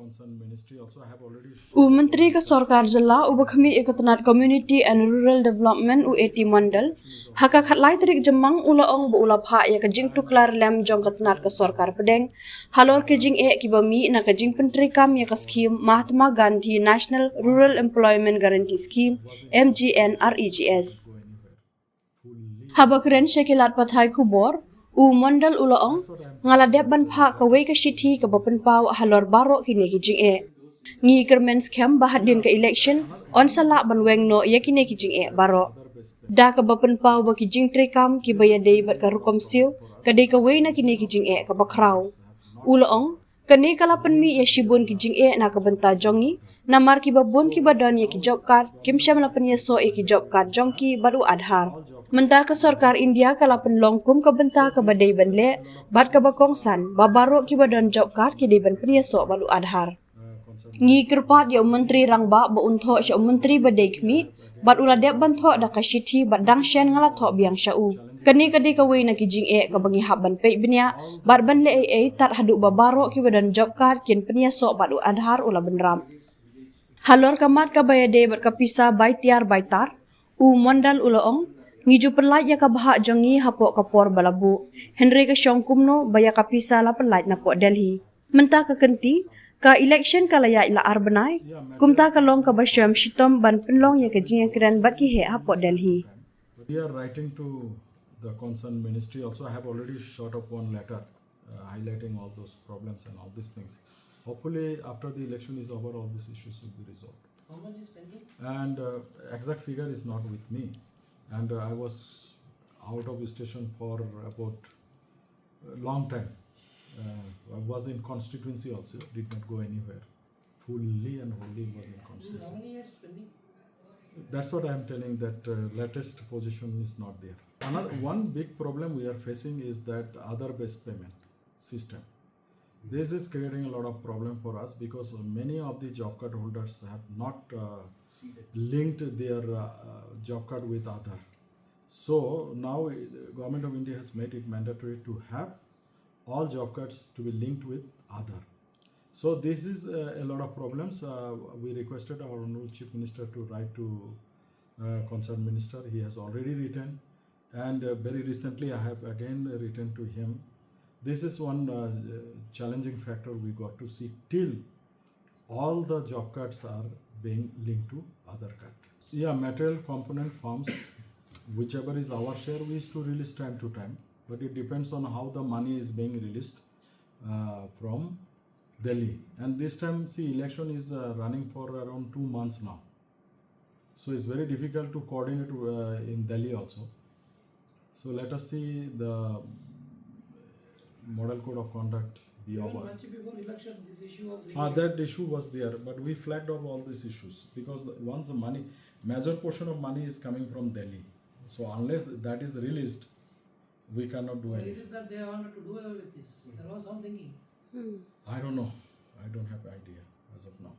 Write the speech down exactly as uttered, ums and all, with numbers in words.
U Myntri ka Sorkar Jylla uba khmih ïa ka tnat Community and Rural Development, u A T Mondal, ha ka khatlai tarik Jymmang u la ong ba u la phah ïa ka jingtuklar lem jong ka tnat ka Sorkar Pdeng halor ka jingeh kiba mih na ka jingpyntreikam ïa ka skhim Mahatma Gandhi National Rural Employment Guarantee Scheme, M G N R E G S. Haba kren sha ki lad pathai khubor, u Mondal u la ong, nga la dep ban phah kawei ka shithi kaba pynpaw halor baroh kine ki jingeh. Ngi kyrmen skhem ba hadien ka election yn sa lah ban weng noh ïa kine ki jingeh baroh. Da kaba pynpaw ba ki jingtreikam kiba ïadei bad ka rukom siew ka dei kawei na kine ki jingeh kaba khraw. U la ong, kane ka la pynmih ïa shibun ki jingeh na ka bynta jong ngi, namar kiba bun kiba don ïa ki job card kim shym la pynïasoh ïa ki job card jong ki bad u Aadhaar. Mynta ka Sorkar India ka la pynlong kum ka bynta kaba dei ban leh bad kaba kongsan ba baroh kiba don job card ki dei ban pynïasoh bad u Aadhaar. Ngi kyrpad ïa u Myntri Rangbah ba un thoh sha u Myntri ba dei khmih bad u la dep ban thoh da ka shithi bad dang shen nga la thoh biang sha u. Kane ka dei kawei na ki jingeh kaba ngi hap ban peit bniah bad ban leh ei ei tad haduh ba baroh kiba don job card kin pynïasoh bad u Aadhaar, u la bynrap. Halor ka mat kaba ïadei bad ka pisa bai tiar bai tar, u Mondal u la ong, ngi ju pynlait ïa ka bhah jong ngi hapoh ka por ba la buh, hynrei ka shong kumno ba ïa ka pisa la pynlait napoh Delhi. Mynta ka kynti, ka election ka la ïaid la ar bnai, kumta ka long kaba shym shitom ban pynlong ïa ka jingïakren bad ki heh hapoh Delhi. We are writing to the concerned ministry also. I have already shot up one letter uh, highlighting all those problems and all these things. Hopefully, after the election is over, all these issues will be resolved. How much is pending? And uh, exact figure is not with me. And uh, I was out of station for about a long time. Uh, I was in constituency also, did not go anywhere. Fully and wholly was in How constituency. Many years pending? That's what I am telling, that uh, latest position is not there. Another one big problem we are facing is that Aadhaar based payment system. This is creating a lot of problem for us because many of the job card holders have not uh, linked their uh, uh, job card with Aadhaar. So now uh, Government of India has made it mandatory to have all job cards to be linked with Aadhaar. So this is uh, a lot of problems. Uh, we requested our Honorable Chief Minister to write to uh, concerned minister. He has already written, and uh, very recently I have again written to him. This is one uh, challenging factor we got to see till all the job cards are being linked to Aadhaar card. Yeah, material component forms, whichever is our share, we used to release time to time, but it depends on how the money is being released uh, from Delhi. And this time, see, election is uh, running for around two months now. So it's very difficult to coordinate uh, in Delhi also. So let us see the model code of conduct be Even over. Much before election, this issue was Ah, raised. That issue was there, but we flagged up all these issues because once the money, major portion of money is coming from Delhi. So unless that is released, we cannot do Or is anything. It that they wanted to do away with this? There was some thinking. I don't know. I don't have idea as of now.